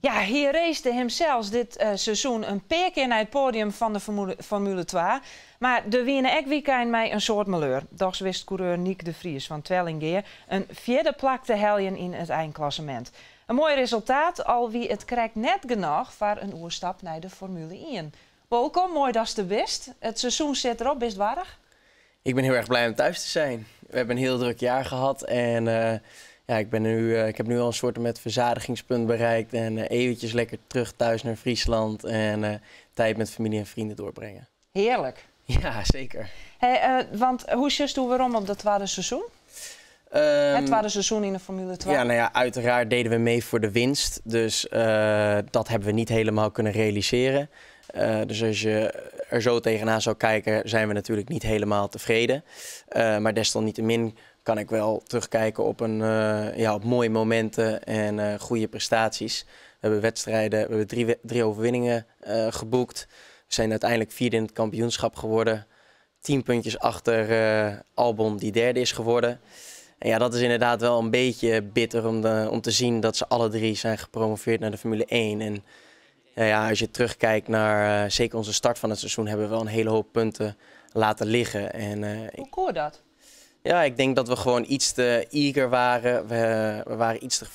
Ja, hy racete himsels dit seizoen in pear kear nei it poadium fan de Formule 2. Mar der wiene ek wykeinen mei in soad maleur. Dochs wist koereur Nyck de Vries fan Twellingea in fjirde plak te heljen yn it einklassemint. In moai resultaat, al wie it krekt net genôch foar in oerstap nei de Formule 1. Wolkom, moai datst der bist. It seizoen sit derop, bist warch? Ik ben heel erg blij om thuis te zijn. We hebben een heel druk jaar gehad en ja, ik heb nu al een soort met verzadigingspunt bereikt en eventjes lekker terug thuis naar Friesland en tijd met familie en vrienden doorbrengen. Hearlik. Ja, zeker. Hey, want hoe sjochsto werom op dat twadde seizoen? Het twadde seizoen yn de Formule 2. Ja, nou ja, uiteraard deden we mee voor de winst. Dus dat hebben we niet helemaal kunnen realiseren. Dus als je er zo tegenaan zou kijken, zijn we natuurlijk niet helemaal tevreden. Maar desalniettemin kan ik wel terugkijken ja, op mooie momenten en goede prestaties. We hebben wedstrijden, we hebben drie overwinningen geboekt. We zijn uiteindelijk vierde in het kampioenschap geworden. 10 puntjes achter Albon, die derde is geworden. En ja, dat is inderdaad wel een beetje bitter om te zien dat ze alle drie zijn gepromoveerd naar de Formule 1. En ja, als je terugkijkt naar zeker onze start van het seizoen, hebben we wel een hele hoop punten laten liggen. En Hoe koe dat? Ja, ik denk dat we gewoon iets te eager waren. We waren iets te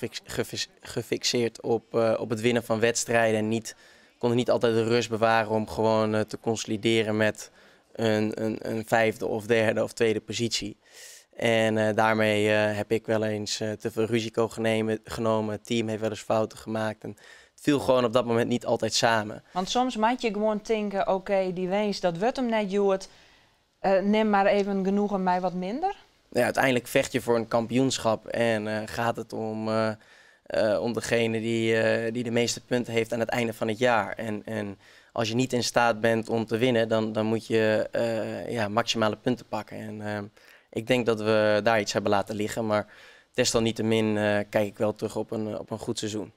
gefixeerd op het winnen van wedstrijden. En konden niet altijd de rust bewaren om gewoon te consolideren met een vijfde of derde of tweede positie. En daarmee heb ik wel eens te veel risico genomen. Het team heeft wel eens fouten gemaakt. En het viel gewoon op dat moment niet altijd samen. Want soms moet je gewoon denken, oké, die winst, dat wordt hem net, Joert. Neem maar even genoegen mij wat minder. Ja, uiteindelijk vecht je voor een kampioenschap en gaat het om degene die de meeste punten heeft aan het einde van het jaar. En als je niet in staat bent om te winnen, dan moet je ja, maximale punten pakken. En ik denk dat we daar iets hebben laten liggen, maar desalniettemin kijk ik wel terug op een goed seizoen.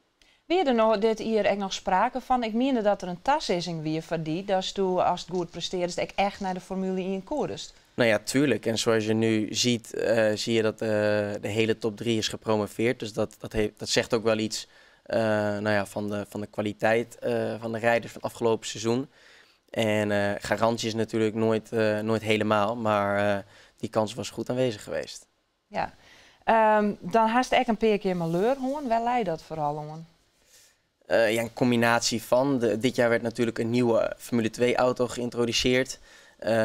Wie er noch dit jier ek noch sprake fan? Ik miende dat der in tasizzing wie foar dy, datsto ast goed prestearrest ek echt nei de Formule 1 koest. Nou ja, tuurlijk. En zoals je nu ziet, zie je dat de hele top 3 is gepromoveerd. Dus dat zegt ook wel iets nou ja, van de kwaliteit van de rijders van het afgelopen seizoen. En garantie is natuurlijk nooit helemaal, maar die kans was goed aanwezig geweest. Ja. Dan hast ek in pear kear maleur hân. Wêr lei dat foaral oan? Ja, een combinatie van. Dit jaar werd natuurlijk een nieuwe Formule 2 auto geïntroduceerd.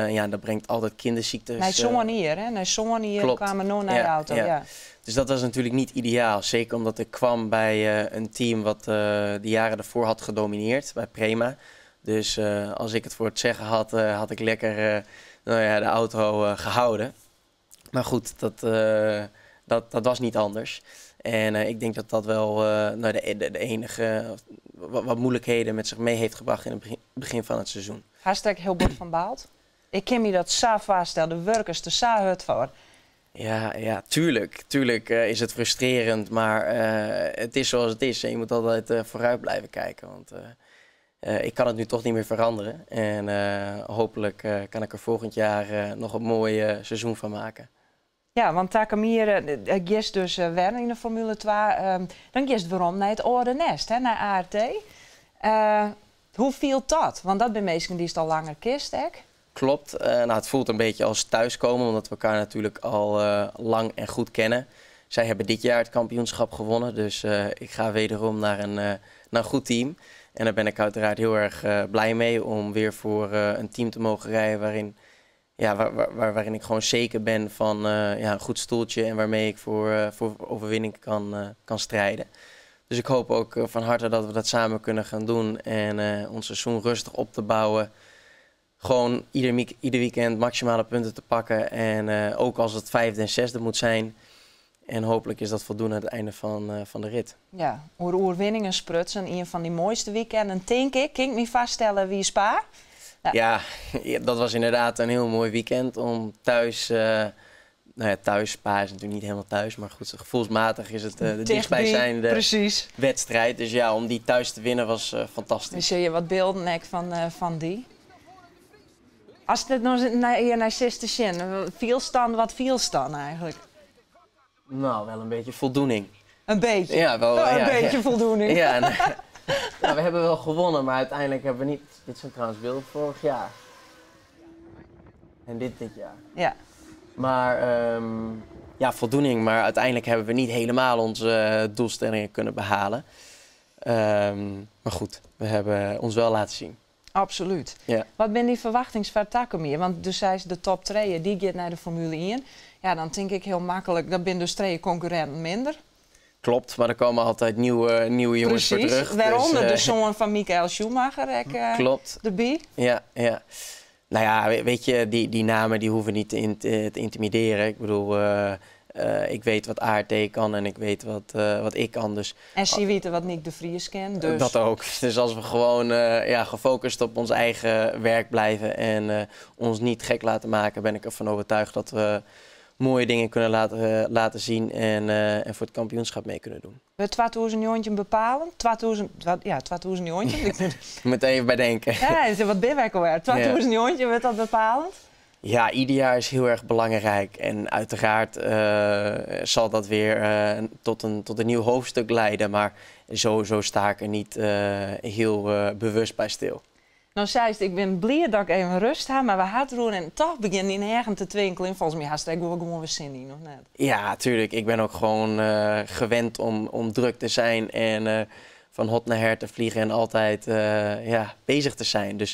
Ja, dat brengt altijd kinderziektes. Nei sân jier, hè? Nei sân jier kaam der no in nije auto. Ja. Dus dat was natuurlijk niet ideaal. Zeker omdat ik kwam bij een team wat de jaren daarvoor had gedomineerd, bij Prema. Dus als ik het voor het zeggen had, had ik lekker nou ja, de auto gehouden. Maar goed, dat was niet anders. En ik denk dat dat wel nou, de enige wat moeilijkheden met zich mee heeft gebracht in het begin van het seizoen. Hast der hiel bot fan baald? Ik kin my dat sa foarstelle, dêr wurkest der sa hurd foar. Ja, tuurlijk. Tuurlijk is het frustrerend, maar het is zoals het is. En je moet altijd vooruit blijven kijken, want ik kan het nu toch niet meer veranderen. En hopelijk kan ik er volgend jaar nog een mooi seizoen van maken. Ja, want takom jier giest dus wer yn de Formule 2. Dan giest werom nei it âlde nêst, hè, nei ART. Hoe fielt dat? Want dat binne minsken dy'tst al langer kenst, hè? Klopt. Nou, het voelt een beetje als thuiskomen, omdat we elkaar natuurlijk al lang en goed kennen. Zij hebben dit jaar het kampioenschap gewonnen, dus ik ga wederom naar een goed team. En daar ben ik uiteraard heel erg blij mee om weer voor een team te mogen rijden ja, waarin ik gewoon zeker ben van ja, een goed stoeltje en waarmee ik voor overwinning kan strijden. Dus ik hoop ook van harte dat we dat samen kunnen gaan doen en ons seizoen rustig op te bouwen. Gewoon ieder weekend maximale punten te pakken. En ook als het vijfde en zesde moet zijn. En hopelijk is dat voldoende aan het einde van de rit. Ja, oer oerwinningen sprutsen. Ien fan de moaiste weekenden, tink ik. Kin ik my foarstelle wie Spa? Ja. Ja, dat was inderdaad een heel mooi weekend om thuis, nou ja, thuis, Spa is natuurlijk niet helemaal thuis, maar goed, gevoelsmatig is het de Dichtby, dichtstbijzijnde wedstrijd. Dus ja, om die thuis te winnen was fantastisch. Dan zie je wat bylden ek fan dy. Ast it no nei sitst te sjen, fielst dan, wat fielst dan eigentlik? Nou, wel een beetje voldoening. Een beetje? Ja, wel, Een ja, beetje ja. voldoening. Ja, nee. Nou, we hebben wel gewonnen, maar uiteindelijk hebben we niet... Dit zijn trouwens beelden vorig jaar. En dit jaar. Ja. Maar ja, voldoening. Maar uiteindelijk hebben we niet helemaal onze doelstellingen kunnen behalen. Maar goed, we hebben ons wel laten zien. Absoluut. Ja. Wat binne dyn ferwachtings foar takom jier? Want dus sei de top 3, dy giet nei de Formule 1. Ja, dan tink ik hiel maklik, dat binne dus trije konkurrinten minder. Klopt, maar er komen altijd nieuwe jongens voor terug. Wêrûnder Dus, de soan fan Michael Schumacher. Ek, derby. Ja. Nou ja, weet je, die namen die hoeven niet te intimideren. Ik bedoel, ik weet wat ART kan en ik weet wat ik kan. Dus, en ze weten wat Nyck de Vries kin. Dus. Dat ook. Dus als we gewoon ja, gefocust op ons eigen werk blijven en ons niet gek laten maken, ben ik ervan overtuigd dat we mooie dingen kunnen laten zien en voor het kampioenschap mee kunnen doen. Wurdt 2019 bepalend? 2000, ja, 2019. Ik moet even bij denken. Ja, is er wat binnenwerk alweer. 2019, wurdt dat bepalend? Ja, ieder jaar is heel erg belangrijk. En uiteraard zal dat weer tot een nieuw hoofdstuk leiden. Maar zo sta ik er niet heel bewust bij stil. Nou, zei ik ben blij dat ik even rust heb, maar we hadden en toch begint die nergens te twinkelen. Volgens mij had ik gewoon weer zin in, of net? Ja, tuurlijk. Ik ben ook gewoon gewend om druk te zijn en van hot naar her te vliegen en altijd ja, bezig te zijn. Dus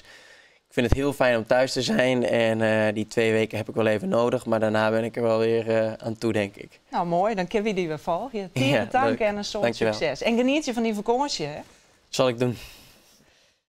ik vind het heel fijn om thuis te zijn en die 2 weken heb ik wel even nodig, maar daarna ben ik er wel weer aan toe, denk ik. Nou, mooi. Dan kunnen we die weer volgen. Ja, Dank leuk. en een soad Dankjewel. sukses. En geniet je fan dy fakânsje, hè? Zal ik doen.